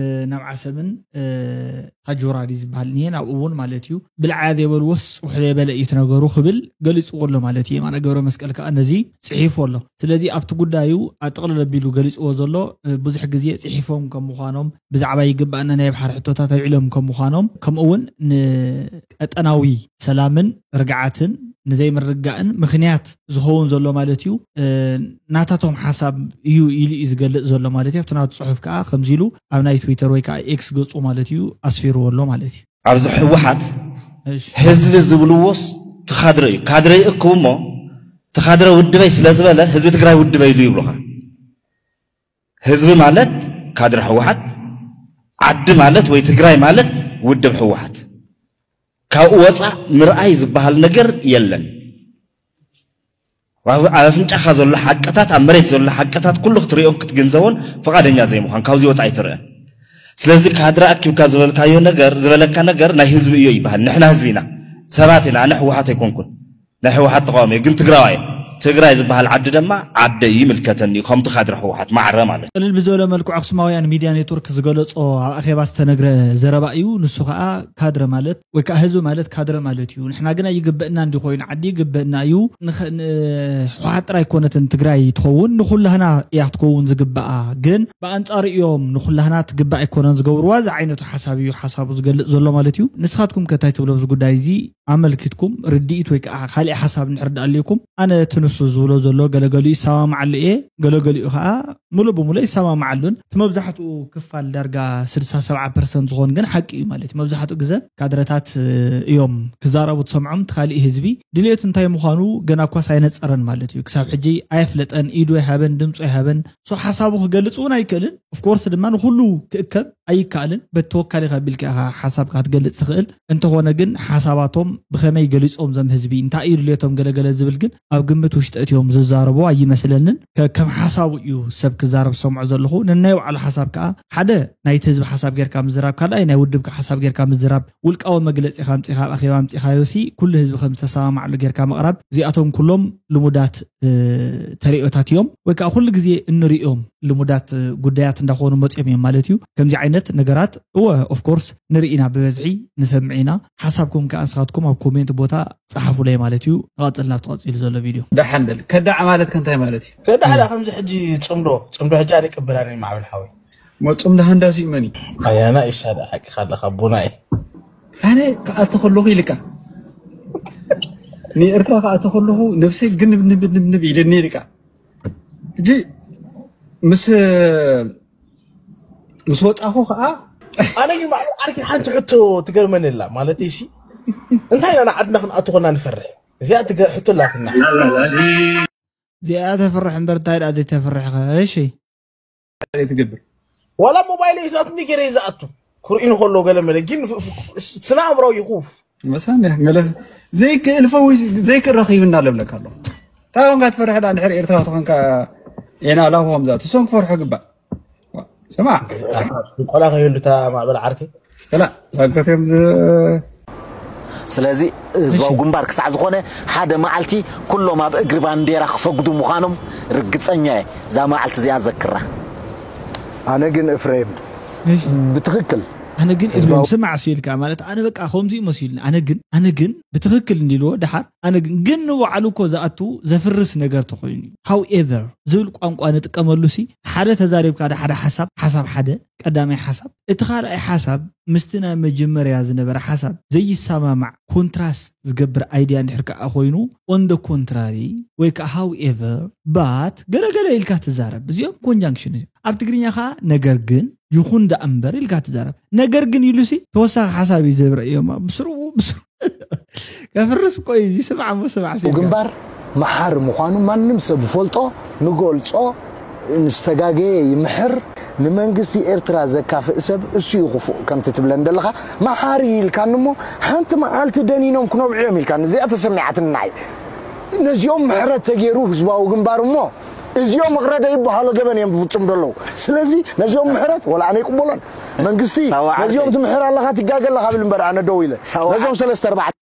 ናብ ዓሰብን ታጆራ ድዩ ዝበሃል እኒሄ ናብኡ እውን ማለት እዩ ብልዓያ ዘይበልዎስ ውሕደ በለ እዩ እቲ ነገሩ ክብል ገሊፅዎ ኣሎ ማለት እዩ። የማነ ገብረ መስቀል ከዓ ነዚ ፅሒፉ ኣሎ። ስለዚ ኣብቲ ጉዳዩ ኣጥቕልል ኣቢሉ ገሊፅዎ ዘሎ ብዙሕ ግዜ ፅሒፎም ከም ምዃኖም ብዛዕባ ይግባእና ናይ ባሕሪ ሕቶታት ኣልዒሎም ከም ምዃኖም ከምኡ እውን ንቀጠናዊ ሰላምን ርግዓትን ንዘይምርግጋእን ምኽንያት ዝኸውን ዘሎ ማለት እዩ ናታቶም ሓሳብ እዩ ኢሉ እዩ ዝገልፅ ዘሎ ማለት እዩ። ኣብቲ ናቱ ፅሑፍ ከዓ ከምዚ ኢሉ ኣብ ናይ ትዊተር ወይ ከዓ ኤክስ ገፁ ማለት እዩ ኣስፊርዎ ኣሎ ማለት እዩ። ኣብዚ ህወሓት ህዝቢ ዝብልዎስ ትኻድረ እዩ። ካድረ ይእክቡ እሞ ትኻድረ ውድበይ ስለ ዝበለ ህዝቢ ትግራይ ውድበይ ኢሉ ይብሉኻ። ህዝቢ ማለት ካድረ ህወሓት፣ ዓዲ ማለት ወይ ትግራይ ማለት ውድብ ህወሓት። ካብኡ ወፃእ ምርኣይ ዝበሃል ነገር የለን። ኣብ ኣፍንጫኻ ዘሎ ሓቅታት፣ ኣብ መሬት ዘሎ ሓቅታት ኩሉ ክትሪኦን ክትግንዘቦን ፍቓደኛ ዘይምዃን ካብዚ ወፃእ ኣይትረአን። ስለዚ ካድረ ኣኪብካ ዝበልካዮ ነገር ዝበለካ ነገር ናይ ህዝቢ እዮ ይበሃል። ንሕና ህዝቢ ኢና፣ ሰባት ኢና። ኣነ ህወሓት ኣይኮንኩን፣ ናይ ህወሓት ተቃዋሚ እየ፣ ግን ትግራዋይ እየ። ትግራይ ዝበሃል ዓዲ ድማ ዓደይ ይምልከተኒ እዩ፣ ከምቲ ካድረ ህወሓት ማዕረ ማለት እዩ። ቅልል ብዝበለ መልክዑ ኣክሱማውያን ሚድያ ኔትወርክ ዝገለፆ ኣብ ኣኼባ ዝተነግረ ዘረባ እዩ። ንሱ ከዓ ካድረ ማለት ወይ ከዓ ህዝቢ ማለት ካድረ ማለት እዩ። ንሕና ግን ኣይግበእና እንዲ ኮይኑ ዓዲ ይግበእና እዩ። ንሕወሓት ጥራይ ኣይኮነትን ትግራይ ትኸውን ንኩላህና እያ ክትከውን ዝግበኣ። ግን ብኣንፃሩ እዮም ንኩላህና ትግባእ ኣይኮነን ዝገብርዋ። እዚ ዓይነቱ ሓሳብ እዩ ሓሳቡ ዝገልፅ ዘሎ ማለት እዩ። ንስኻትኩም ከታይ ትብሎ ኣብዚ ጉዳይ እዚ ኣመልኪትኩም ርድኢት ወይ ከዓ ካሊእ ሓሳብ እንድሕር ደኣ ኣልዩኩም ኣነ እቲ ንሱ ዝብሎ ዘሎ ገለገሊኡ ይሰማማዓሉ እየ፣ ገለገሊኡ ከዓ ሙሉእ ብሙሉእ ይሰማማዓሉን። እቲ መብዛሕትኡ ክፋል ዳርጋ ስድሳ ሰብዓ ፐርሰንት ዝኾን ግን ሓቂ እዩ ማለት እዩ። መብዛሕትኡ ግዘ ካድረታት እዮም ክዛረቡ ትሰምዖም። እቲ ካሊእ ህዝቢ ድልየቱ እንታይ ምዃኑ ገና እኳስ ኣይነፀረን ማለት እዩ። ክሳብ ሕጂ ኣየፍለጠን፣ ኢዱ ኣይሃበን፣ ድምፁ ኣይሃበን። ሶ ሓሳቡ ክገልፅ እውን ኣይክእልን። ኦፍኮርስ ድማ ንኩሉ ክእከብ ኣይከኣልን። በቲ ተወካሊ ካብ ቢልካ ኢኻ ሓሳብካ ክትገልፅ ትኽእል። እንተኾነ ግን ሓሳባቶም ብኸመይ ገሊፆም ዘም ህዝቢ እንታይ እዩ ድልየቶም ገለገለ ዝብል ግን ኣብ ግምት ውሽጢ እትዮም ዝዛረቡ ኣይመስለንን። ከም ሓሳቡ እዩ ሰብ ክዛረብ ዝሰምዖ ዘለኹ። ነናይ ባዕሉ ሓሳብ ከዓ ሓደ ናይቲ ህዝቢ ሓሳብ ጌርካ ምዝራብ፣ ካልኣይ ናይ ውድብካ ሓሳብ ጌርካ ምዝራብ፣ ውልቃዊ መግለፂ ካምፂኻ ኣብ ኣኼባ ኣምፂኻዮ ሲ ኩሉ ህዝቢ ከም ዝተሰማማዕሉ ጌርካ ምቕራብ፣ እዚኣቶም ኩሎም ልሙዳት ተሪኦታት እዮም ወይ ከዓ ኩሉ ግዜ እንሪኦም ልሙዳት ጉዳያት እንዳኾኑ መፅኦም እዮም ማለት እዩ። ከምዚ ዓይነት ነገራት እወ ኦፍኮርስ ንርኢ ኢና፣ ብበዝሒ ንሰምዕ ኢና። ሓሳብኩም ከዓ ንስኻትኩም ኣብ ኮሜንት ቦታ ፀሓፉለይ ማለት እዩ። ንቐፅል ናብቲ ቀፂሉ ዘሎ ቪድዮ። ደሓን በል። ከዳዕ ማለት ከ እንታይ ማለት እዩ? ከዳዕ ዳ ከምዚ ሕጂ ፅምዶ ፅምዶ ሕጂ ኣነ ይቅበላኒ ማዕበል ሓወይ። ሞ ፅምዶ ሃንዳሲ እዩ መን እዩ? ኣያና ኢሻ ዳ ሓቂኻ ኣለኻ ኣቦና እዩ። ኣነ ክኣቲ ከለኹ ኢልካ ንኤርትራ ክኣቲ ከለኹ ነብሰይ ግንብ ንብ ንብ ንብ ኢለኒ ኢልካ ሕጂ ምስ ምስ ወፃኹ ከዓ ኣነ ግን ባዕሉ ዓርኪ ሓንቲ ሕቶ ትገርመኒ ኣላ ማለት ሲ እንታይ ኢና ንዓድና ክንኣቱ ኮና ንፈርሕ እዚኣ ትገ- ሕቶ ኣላትና እዚኣ ተፍርሕ እምበር እንታይ ደኣ ዘይተፍርሕኸ? እሺ ትገብር ዋላ ሞባይል ሒዛትኒ ገይረ እዩ ዝኣቱ ክርእዩ ከሎ ገለ መለ ግን ፍ- ፍ- ስነ ኣእምራዊ ይኹፍ መሳንያ ገለ ዘይክእል ፈዊ ዘይክእል ረኺብና ለብለካ ኣሎ እንታይ ኮንካ ትፈርሕ ዳ እንድሕር ኤርትራዊ ተኾንካ ኢና ላኹ ከምዛ ትሶም ክፈርሑ ግባእ ስማ ቆላ ከይህሉ እታ ማዕበል ዓርከይ ከላ ሳንተትዮም ስለዚ ህዝባዊ ግንባር ክሳዕ ዝኾነ ሓደ መዓልቲ ኩሎም ኣብ እግሪ ባንዴራ ክሰግዱ ምዃኖም ርግፀኛ እየ። እዛ መዓልቲ እዚኣ ዘክራ። ኣነ ግን እፍሬም ብትኽክል ኣነ ግን እፍሬም ስማዕ ሲልካ ማለት ኣነ በቃ ከምዚ መሲሉኒ ኣነ ግን ኣነ ግን ብትኽክል እንዲልዎ ድሓር ኣነ ግን ግን ንባዕሉ እኮ ዝኣቱ ዘፍርስ ነገር ተኮይኑ እዩ። However ዝብል ቋንቋ ንጥቀመሉ ሲ ሓደ ተዛሪብካ ሓደ ሓሳብ ሓሳብ ሓደ ቀዳማይ ሓሳብ እቲ ካልኣይ ሓሳብ ምስቲ ናይ መጀመርያ ዝነበረ ሓሳብ ዘይሰማማዕ ኮንትራስት ዝገብር ኣይድያ እንድሕር ከዓ ኮይኑ on the contrary ወይ ከዓ however but ገለገለ ኢልካ ትዛረብ እዚኦም ኮንጃንክሽን እዚኦም ኣብ ትግርኛ ከዓ ነገር ግን ይኹን ደኣ እምበር ኢልካ ትዛረብ ነገር ግን ኢሉሲ ተወሳኺ ሓሳብ እዩ ዘብረ እዮም ብስርኡ ብስሩ ከፍርስ እኮ እዩ ይስማዕ እሞ ስማዕ ሲልካ ግንባር መሓሪ ምዃኑ ማንም ሰብ ዝፈልጦ፣ ንገልጾ፣ ንዝተጋገየ ይምሕር። ንመንግስቲ ኤርትራ ዘካፍእ ሰብ እሱ እዩ ክፉእ ከምቲ ትብለን ዘለኻ። መሓሪ ኢልካኒ እሞ ሓንቲ መዓልቲ ደኒኖም ክነብዑ እዮም ኢልካኒ። እዚኣ ተሰሚዓትኒ ንዓይ። ነዚኦም ምሕረት ተገይሩ ህዝባዊ ግንባር እሞ እዚኦም እቕረ ደይበሃሎ ገበን እዮም ዝፍጽሙ ዘለዉ። ስለዚ ነዚኦም ምሕረት ወላ ኣነ ይቅበሎን። መንግስቲ ሳዋ ዓርከይ። ነዚኦም ትምሕር ኣለኻ ትጋገ ኣለኻ ብል እምበር ኣነ ደው ኢለ። ሳዋ ነዞም ሰለስተ ኣርባዕተ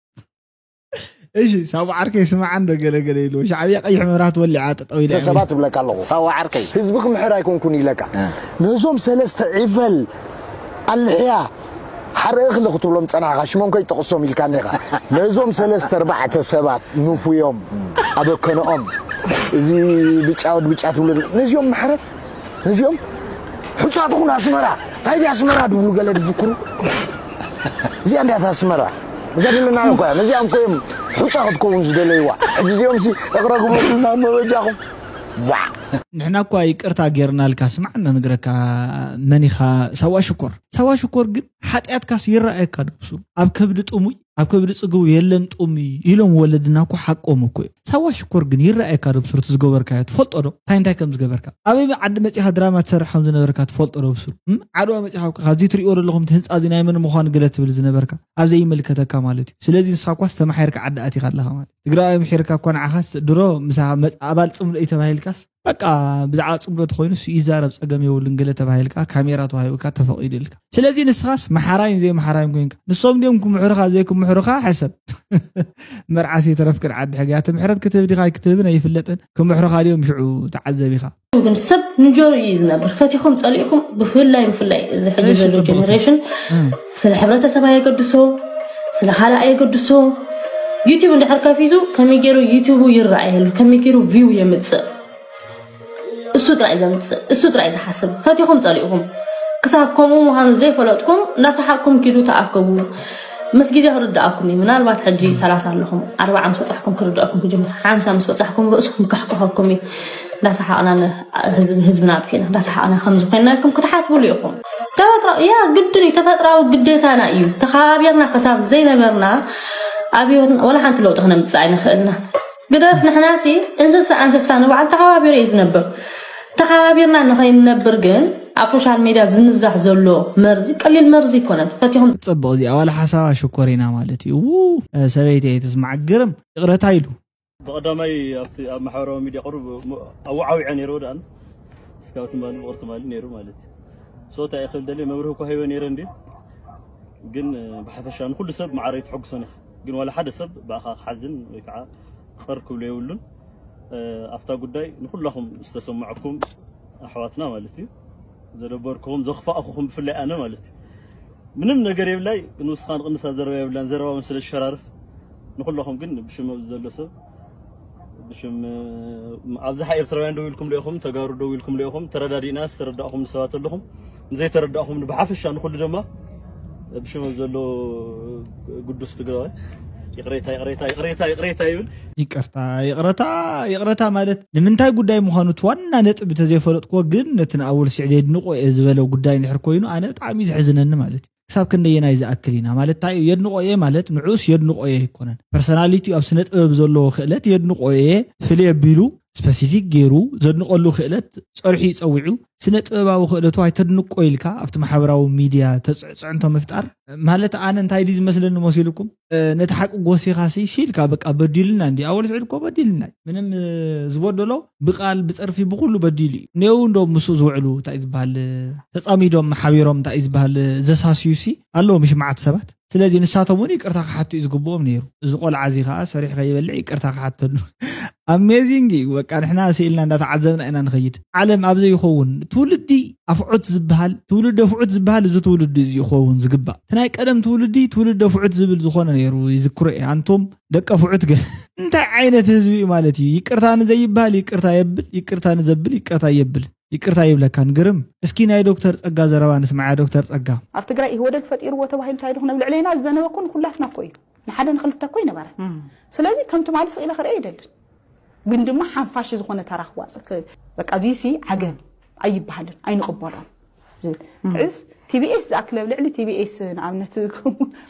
እሺ ሳቡ ዓርከይ ስማዕ እንዶ ገለ ገለ ኢሉ ሻዕብያ ቀይሕ መብራት ወሊዓ ጠጠው ኢላ እያ። ሰባት እብለካ ኣለኹ። ሳዋ ዓርከይ። ህዝቢ ክምሕር ኣይኮንኩን ኢለካ። እ። ነዞም ሰለስተ ዒፈል ኣልሕያ ሓርኢ እኽሊ ክትብሎም ጸናሕካ ሽሞም ከይጠቕሶም ኢልካኒ ኢኻ። ነዞም ሰለስተ ኣርባዕተ ሰባት ንፉዮም ኣበከነኦም እዚ ብጫ ወድ ብጫ ትብሉ ነዚኦም ምሕረት ነዚኦም ሑጻ ትኹን ኣስመራ እንታይ ድያ ኣስመራ ድብሉ ገለ ድፍክሩ እዚኣ እንዲያት ኣስመራ እዛ ድልና እኮ ነዚኦም ኮይም ሑጻ ክትከውን ዝደለይዋ ሕጂ እዚኦም ሲ እቕረ ግበሩልና መበጃኹም ዋ ንሕና እኳ ይቅርታ ጌርናልካ ስማዕ ነንግረካ መን ኢኻ ሳዋ ሽኮር ሳዋ ሽኮር ግን ሓጢኣትካስ ይረኣየካ ዶ ብሱሩ ኣብ ከብዲ ጥሙይ ኣብ ከብዲ ጽግቡ የለን ጥሙይ ኢሎም ወለድና እኮ ሓቆም እኮ እዩ ሳዋ ሽኮር ግን ይረኣየካ ዶ ብሱሩ እቲ ዝገበርካዮ ትፈልጦ ዶ እንታይ እንታይ ከም ዝገበርካ ኣበይ ዓዲ መጺኻ ድራማ ትሰርሕ ከም ዝነበርካ ትፈልጦ ዶ ብሱሩ ዓድዋ መጺኻ ካብዚ ትሪእዎ ዘለኹም እቲ ህንጻ እዚ ናይ መን ምዃኑ ገለ ትብል ዝነበርካ ኣብ ዘይምልከተካ ማለት እዩ ስለዚ ንስኻ እኳስ ተማሒርካ ዓዲ ኣቲኻ ኣለኻ ማለት ትግራዋይ ምሒርካ እኳ ንዓኻስ ድሮ ምሳኻ መጽ- ኣባል ጽምዶ እዩ ተባሂልካስ በቃ ብዛዕባ ጽምዶ ተኾይኑ እሱ ይዛረብ ጸገም የብሉን ገለ ተባሂልካ ካሜራ ተዋሂብካ ተፈቒዱልካ ስለዚ ንስኻስ መሓራይን ዘይመሓራይን ኮንካ ንሶም ድዮም ክምሕሩኻ ዘይክምሕሩኻ ሕሰብ መርዓስ የተረፍክን ዓዲ ሕግያ ትምሕረት ክትህብ ዲኻ ኣይክትህብን ኣይፍለጥን ክምሕሩኻ ድዮም ሽዑ ተዓዘብ ኢኻ ግን ሰብ ንጀሩ እዩ ዝነብር ፈቲኹም ጸሊእኩም ብፍላይ ብፍላይ እዚ ሕዚ ዘሎ ጀነሬሽን ስለ ሕብረተሰብ ኣየገድሶ ስለ ካልእ ኣየገድሶ ዩቲብ እንድሕር ከፊቱ ከመይ ገይሩ ዩቲቡ ይረኣየሉ ከመይ ገይሩ ቪው የምጽእ እሱ ጥራይ ዘምጽእ እሱ ጥራይ ዝሓስብ ፈቲኹም ጸሊእኹም ክሳብ ከምኡ ምዃኑ ዘይፈለጥኩም እንዳሰሓቅኩም ኪዱ ተኣከቡ ምስ ግዜ ክርድኣኩም እዩ ምናልባት ሕጂ ሰላሳ ኣለኹም ኣርባዓ ምስ በጻሕኩም ክርድኣኩም ክጅምር ሓምሳ ምስ በጻሕኩም ርእስኩም ክሕክኸኩም እዩ እንዳሰሓቅና ህዝብና ኣጥፊእና እንዳሰሓቅና ከምዚ ኮይንናልኩም ክትሓስብሉ ኢኹም ተፈጥሮ ያ ግድን እዩ ተፈጥራዊ ግዴታና እዩ ተኸባቢርና ክሳብ ዘይነበርና ኣብ ህይወትና ወላ ሓንቲ ለውጢ ክነምጽእ ኣይንኽእልና ግደፍ ንሕናሲ እንስሳ እንስሳ ንበዓል ተኸባቢሩ እዩ ዝነብር ተኸባቢርና ንኸይንነብር ግን ኣብ ሶሻል ሜድያ ዝንዛሕ ዘሎ መርዚ ቀሊል መርዚ ይኮነን ፈቲኹም ጽብቕ እዚኣ ዋላ ሓሳባ ሽኮሪና ማለት እዩ ሰበይቲ ኣይትስማዕ ግርም ይቕረታ ኢሉ ብቐዳማይ ኣብቲ ኣብ ማሕበራዊ ሚድያ ቁሩብ ኣወዓዊዐ ነይርዎ ደኣን እስካብ ትማሊ ብቑር ትማሊ ነይሩ ማለት እዩ ሶ እንታይ እየ ክብል ደልየ መብርሂ እኳ ሂበ ነይረ እንድዩ ግን ብሓፈሻ ንኩሉ ሰብ ማዕረ ይትሐጉሶን ኢኻ ግን ዋላ ሓደ ሰብ ብኣኻ ክሓዝን ወይ ከዓ ቐር ክብሎ የብሉን ኣብታ ጉዳይ ንኩላኹም ዝተሰማዕኩም ኣሕዋትና ማለት እዩ ዘደበርኩኹም ዘኽፋእኩኹም ብፍላይ ኣነ ማለት እዩ ምንም ነገር የብላይ ንውስኻን ቅንሳ ዘረባ የብላን ዘረባ እውን ስለ ዝሸራርፍ ንኩለኹም ግን ብሽም ኣብዚ ዘሎ ሰብ ብሽም ኣብዝሓ ኤርትራውያን ደው ኢልኩም ዶ ኢኹም ተጋሩ ደው ኢልኩም ዶ ኢኹም ተረዳዲእና ዝተረዳእኹም ሰባት ኣለኹም ንዘይተረዳእኹም ብሓፈሻ ንኩሉ ድማ ብሽም ዘሎ ግዱስ ትግራዋይ ይቕሬታ ይቕሬታ ይቕሬታ ይቕሬታ ይብል ይቅርታ ይቅረታ ይቅረታ ማለት ንምንታይ ጉዳይ ምዃኑ እቲ ዋና ነጥቢ ተዘይፈለጥክዎ ግን ነቲ ንኣወል ስዕድ የድንቆ እየ ዝበለ ጉዳይ እንድሕር ኮይኑ ኣነ ብጣዕሚ እዩ ዘሕዝነኒ ማለት እዩ ክሳብ ክንደየናይ ዝኣክል ኢና ማለት እንታይ እዩ የድንቆ እየ ማለት ንዑስ የድንቆ እየ ኣይኮነን ፐርሰናሊቲ ኣብ ስነ ጥበብ ዘለዎ ክእለት የድንቆ እየ ፍልይ ኣቢሉ ስፐሲፊክ ገይሩ ዘድንቀሉ ክእለት ጸርሑ ይጸዊዑ ስነ ጥበባዊ ክእለቱ ኣይተድንቆ ኢልካ ኣብቲ ማሕበራዊ ሚድያ ተጽዕጽዕንቶ ምፍጣር ማለት ኣነ እንታይ ድዩ ዝመስለኒ መሲልኩም ነቲ ሓቂ ጎሲኻሲ ሲልካ በቃ በዲሉና እንዲ ኣወል ስዒድ እኮ በዲሉና እዩ ምንም ዝበደሎ ብቃል ብፀርፊ ብኩሉ በዲሉ እዩ ኔው እንዶ ምስኡ ዝውዕሉ እንታይ ዝበሃል ተፃሚዶም ሓቢሮም እንታይ ዝበሃል ዘሳስዩ ሲ ኣለዎ ምሽ መዓት ሰባት ስለዚ ንሳቶም እውን ይቅርታ ክሓቱ እዩ ዝግብኦም ነይሩ እዚ ቆልዓ እዚ ከዓ ሰሪሕ ከይበልዕ ይቅርታ ክሓተሉ ኣሜዚንግ እዩ በቃ ንሕና ስኢልና እንዳተዓዘብና ኢና ንኸይድ ዓለም ኣብ ዘይኸውን ትውልዲ ኣፍዑት ዝበሃል ትውልዲ ኣፍዑት ዝበሃል እዚ ትውልዲ እዚ ይኸውን ዝግባእ እቲ ናይ ቀደም ትውልዲ ትውልዲ ኣፍዑት ዝብል ዝኾነ ነይሩ ይዝክሮ እየ ኣንቱም ደቂ ኣፍዑት ገ እንታይ ዓይነት ህዝቢ እዩ ማለት እዩ ይቅርታ ንዘይበሃል ይቅርታ የብል ይቅርታ ንዘብል ይቅርታ የብል ይቅርታ ይብለካን ግርም እስኪ ናይ ዶክተር ጸጋ ዘረባ ንስማዓ ዶክተር ጸጋ ኣብ ትግራይ ኢህወደግ ፈጢርዎ ተባሂሉ እንታይ ድኹነ ኣብ ልዕሌና ዝዘነበ እኮ ንኩላትና እኮ እዩ ንሓደ ንክልተ እኮ ይነበረ ስለዚ ከም ትማሊ ስኢለ ክርኢ ኣይደልን ግን ድማ ሓንፋሽ ዝኾነ ተራ ክዋፅእ በቃ እዚሲ ዓገብ ኣይበሃልን ኣይንቕበሎን ዝብል ሕዝ ቲቢኤስ ዝኣክለ ኣብ ልዕሊ ቲቢኤስ ንኣብነት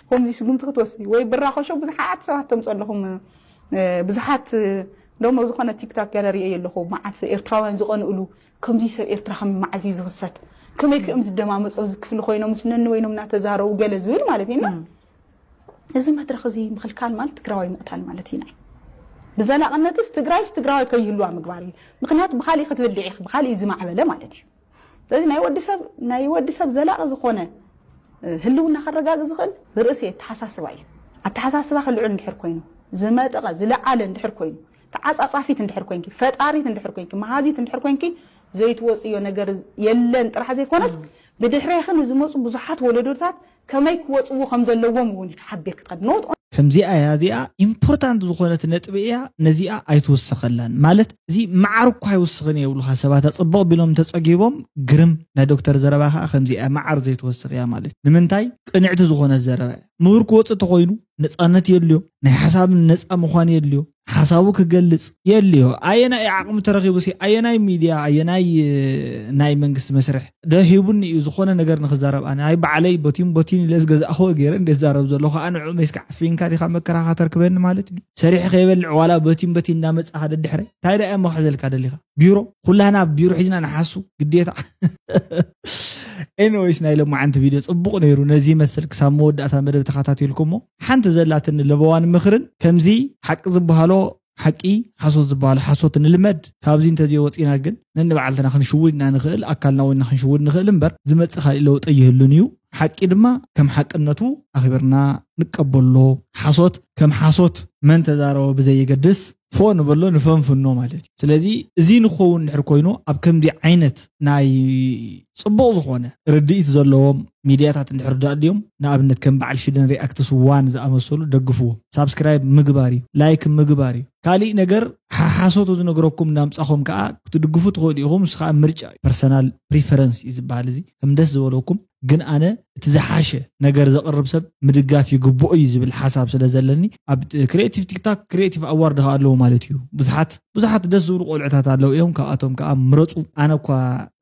ከምዚ ስጉምቲ ክትወስዲ ወይ ብራኸሾ ብዙሓት ሰባት ተምፀለኹም ብዙሓት እንደውም ኣብ ዝኾነ ቲክቶክ ገለ ርእየ ኣለኹ፣ መዓት ኤርትራውያን ዝቐንእሉ፣ ከምዚ ሰብ ኤርትራ ከም መዓዝ እዩ ዝኽሰት፣ ከመይ ክኦም ዝደማመፁ ኣብዚ ክፍሊ ኮይኖም ምስነኒ ወይኖም እናተዛረቡ ገለ ዝብል ማለት እዩ። እና እዚ መድረኽ እዚ ምኽልካል ማለት ትግራዋይ ምቕታል ማለት እዩ። ናይ ብዘላቕነትስ ትግራይስ ትግራዋይ ከይህልዋ ምግባር እዩ። ምክንያቱ ብካሊእ ክትብልዕ ኢኺ፣ ብካሊእ እዩ ዝማዕበለ ማለት እዩ። ስለዚ ናይ ወዲ ሰብ ናይ ወዲ ሰብ ዘላቒ ዝኾነ ህልውና ከረጋግጽ ዝኽእል ብርእሲ ኣተሓሳስባ እዩ። ኣተሓሳስባ ክልዑል እንድሕር ኮይኑ፣ ዝመጠቐ ዝለዓለ እንድሕር ኮይኑ፣ ተዓጻጻፊት እንድሕር ኮይንኪ፣ ፈጣሪት እንድሕር ኮይንኪ፣ መሃዚት እንድሕር ኮይንኪ፣ ዘይትወጽዮ ነገር የለን ጥራሕ ዘይኮነስ ብድሕሬኺ ንዝመፁ ብዙሓት ወለዶታት ከመይ ክወፅዎ ከም ዘለዎም እውን ሓቢር ክትኸድ ኖት። ከምዚኣ እያ እዚኣ ኢምፖርታንት ዝኾነት ነጥቢ እያ። ነዚኣ ኣይትውስኸላን ማለት እዚ መዓር እኳ ኣይውስኽን እየ ይብሉኻ ሰባት ኣፅብቕ ቢሎም እንተፀጊቦም ግርም። ናይ ዶክተር ዘረባ ከዓ ከምዚኣ መዓር ዘይትወስኽ እያ ማለት ንምንታይ ቅንዕቲ ዝኾነት ዘረባ እያ። ምሁር ክወፅእ ተኾይኑ ነፃነት የድልዮ፣ ናይ ሓሳብ ነፃ ምዃን የድልዮ፣ ሓሳቡ ክገልፅ የድልዮ። ኣየናይ ዓቕሚ ተረኺቡ ሲ ኣየናይ ሚድያ ኣየናይ ናይ መንግስቲ መስርሕ ደሂቡኒ እዩ ዝኾነ ነገር ንክዛረብ ኣነ ኣይ ባዕለይ በቲን በቲን ኢለ ዝገዛእኸዎ ገይረ እንደ ዝዛረብ ዘለኹ ኣነ ዑመይስ ክዓፊንካ ዲኻ መከራኻ ተርክበኒ ማለት እዩ። ሰሪሕ ከይበልዕ ዋላ በቲን በቲን እንዳመፃኻ ደድሕረ እንታይ ደኣ እሞ ክሕዘልካ ደሊኻ ቢሮ ኩላህና ቢሮ ሒዝና ንሓሱ ግዴታ። ኤኒወይስ ናይ ሎማዓንቲ ቪድዮ ፅቡቕ ነይሩ። ነዚ ይመስል ክሳብ መወዳእታ መደብ ተኸታቲልኩሞ ሓንቲ ዘላትኒ ለበዋን ምኽርን ከምዚ ሓቂ ዝበሃሎ ሓቂ ሓሶት ዝበሃሎ ሓሶት ንልመድ። ካብዚ እንተዘይወፂና ግን ነንባዕልትና ክንሽውድ ኢና ንኽእል፣ ኣካልና ወይና ክንሽውድ ንኽእል እምበር ዝመፅእ ካሊእ ለውጢ ኣይህሉን እዩ። ሓቂ ድማ ከም ሓቅነቱ ኣኽቢርና ንቀበሎ። ሓሶት ከም ሓሶት መን ተዛረቦ ብዘየገድስ ፎ ንበሎ ንፈንፍኖ ማለት እዩ። ስለዚ እዚ ንኸውን ድሕር ኮይኑ ኣብ ከምዚ ዓይነት ናይ ፅቡቕ ዝኾነ ርድኢት ዘለዎም ሚድያታት እንድሕር ዳኣ ድዮም ንኣብነት ከም በዓል ሽደን ሪኣክትስ ዋን ዝኣመሰሉ ደግፍዎ። ሳብስክራይብ ምግባር እዩ፣ ላይክ ምግባር እዩ። ካሊእ ነገር ሓሓሶት ዝነግረኩም እናምፃኹም ከዓ ክትድግፉ ትኽእሉ ኢኹም። ንሱ ከዓ ምርጫ እዩ፣ ፐርሰናል ፕሪፈረንስ እዩ ዝበሃል። እዚ ከም ደስ ዝበለኩም ግን ኣነ እቲ ዝሓሸ ነገር ዘቕርብ ሰብ ምድጋፍ ይግብኦ እዩ ዝብል ሓሳብ ስለ ዘለኒ ኣብ ክሪኤቲቭ ቲክታክ ክሪኤቲቭ ኣዋርድ ከ ኣለዎ ማለት እዩ። ብዙሓት ብዙሓት ደስ ዝብሉ ቆልዕታት ኣለዉ እዮም። ካብኣቶም ከዓ ምረፁ። ኣነ እኳ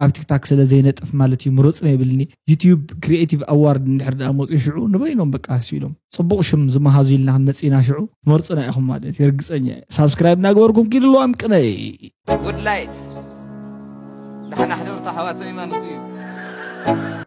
ኣብ ቲክታክ ስለ ዘይነጥፍ ማለት እዩ ምረፁ ናይ ብልኒ። ዩቲዩብ ክሪኤቲቭ ኣዋርድ እንድሕር ደኣ መፅኡ ሽዑ ንበይኖም በቃ ስ ኢሎም ፅቡቕ ሽም ዝመሃዙ ኢልና ክንመፅእ ኢና። ሽዑ ትመርፁና ኢኹም ማለት እዩ። ርግፀኛ እየ። ሳብስክራይብ እናገበርኩም ኪድልዋም ቅነይ። ጉድ ላይት ደሓን ኣሕደርቱ ኣሕዋተይ ማለት እዩ።